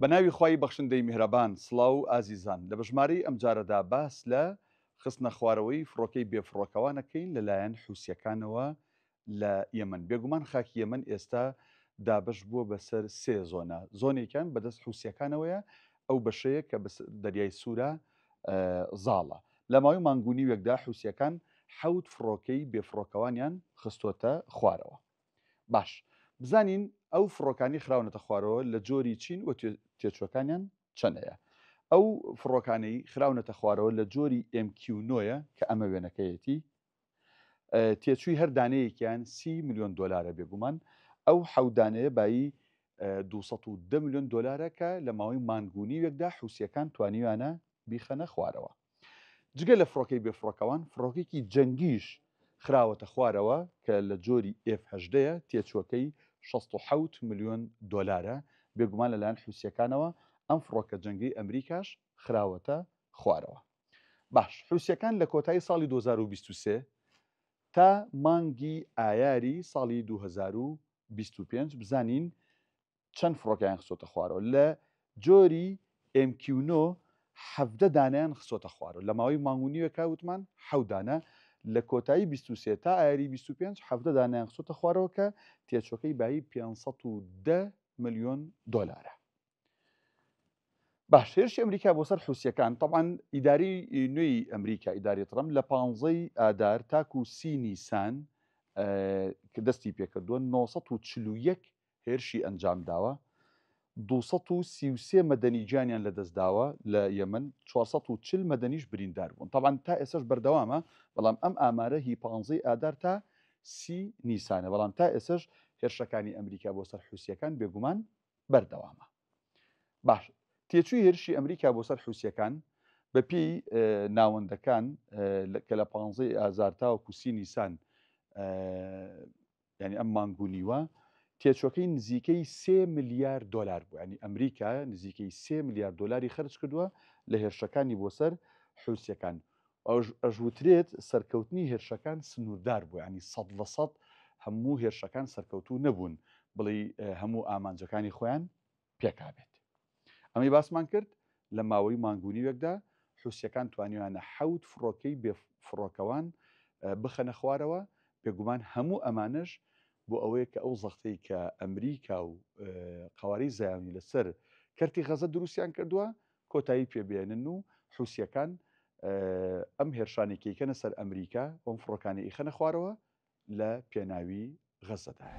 بە ناوی خوای بەخشندەی میهرەبان سڵاو ئازیزان لە بەژمارەی ئەمجارەدا باس لە خستنە خوارەوەی فڕۆکەی بێ فڕۆکەوان ئەکەین لە لایەن حوسیەکانەوە لە یەمەن بێگومان خاکی یەمەن ئێستا دابەش بووە بەسەر سێ زۆنە زۆنێکیان بەدەست حوسیەکانەوەیە ئەو بەشەیە کە بەسەر دەریای سوورە زاڵە لە ماوەی مانگ و نیوێکدا حوسیەکان حەوت فڕۆکەی بێفڕۆکەوانیان خستۆتە خوارەوە. باش بزانین ئەو فڕۆکانی خراونەتە خوارەوە لە جۆری چین و تێچوەکانیان چەنەیە. ئەو فڕۆکانەی خراونەتە خوارەوە لە جۆری MQ-9 کە ئەمە وێنەکەیەتی تێچووی هەر دانەیەکیان سی ملیۆن دۆلارە بێگومان ئەو حەوت دانەیە بایی 210 ملیۆن دۆلارە کە لە ماوەی مانگ و نیوێکدا حوسیەکان توانیویانە بیخەنە خوارەوە. جگە لە فڕۆکەی بێفڕۆکەوان، فڕۆکێکی جەنگیش خراوەتە خوارەوە کە لە جۆری ئێف هەژدەیە، تێچووەکەی 67 ملیۆن دۆلارە، بێگومان لەلایەن حوسییەکانەوە ئەم فڕۆکە جەنگەی ئەمریکاش خراوەتە خوارەوە. باش حوسییەکان لە کۆتایی ساڵی 2023 تا مانگی ئایاری ساڵی 2025 بزانین چەند فڕۆکەیان خستۆتە خوارەوە لە جۆری MQ-9 17 دانەیان خستۆتە خوارەوە لە ماوەی مانگ و نیوێکا وتمان حەوت دانە لە کۆتایی 23 تا ئایاری 25 17 دانەیان خستۆتە خوارەوە کە تێچوەکەی بایی 510 ملیۆن دۆلارە. باش هێرشی ئەمریکا بۆ سەر حوسیەکان تەبعەن ئیداری نوێی ئەمریکا ئیداری ترەمپ لە پانزەی ئادار تاکو سی نیسان کە دەستی پێکردووە 941 هێرشی ئەنجام داوە، 233 مەدەنی گیانیان لەدەستداوە لە یەمەن، 440 مەدەنیش بریندار بوون. تەبعەن تا ئێستاش بەردەوامە، بەڵام ئەم ئامارە هی پانزەی ئادار تا سی نیسانە، بەڵام تا ئێستاش هێرشەکانی ئەمریکا بۆ سەر حوسییەکان بێگومان بەردەوامە. باش تێچووی هێرشی ئەمریکا بۆ سەر حوسییەکان بەپێی ناوەندەکان کە لە پانزەی ئازار تاوەکو سی نیسان یانی ئەم مانگ و نیوە تێچوەکەی نزیکەی سێ ملیار دۆلار بوو ینی ئەمریکا نزیکەی سێ ملیار دۆلاری خرج کردووە لە هێرشەکانی بۆ سەر حوسیەکان ئەژوترێت سەرکەوتنی هێرشەکان سنووردار بوو ینی سەد لە سەد هەموو هێرشەکان سەرکەوتوو نەبوون بڵێ هەموو ئامانجەکانی خۆیان پێکابێت. ئەمەی باسمان کرد لە ماوەی مانگ و نیوێکدا حوسیەکان توانیویانە حەوت فڕۆکەی بێ فڕۆکەوان بخەنە خوارەوە، بێگومان هەموو ئەمانەش بۆ ئەوەیە کە ئەو زەختەی کە ئەمریکا و قەوارەی زایۆنی لەسەر کەرتی غەزە دروستیان کردووە کۆتایی پێ بێنن و حوسیەکان ئەم هێرشانەی کە ئیکەنە سەر ئەمریکا ئەم فڕۆکانەی ئیخەنە خوارەوە لە پێناوی غەزەدایە.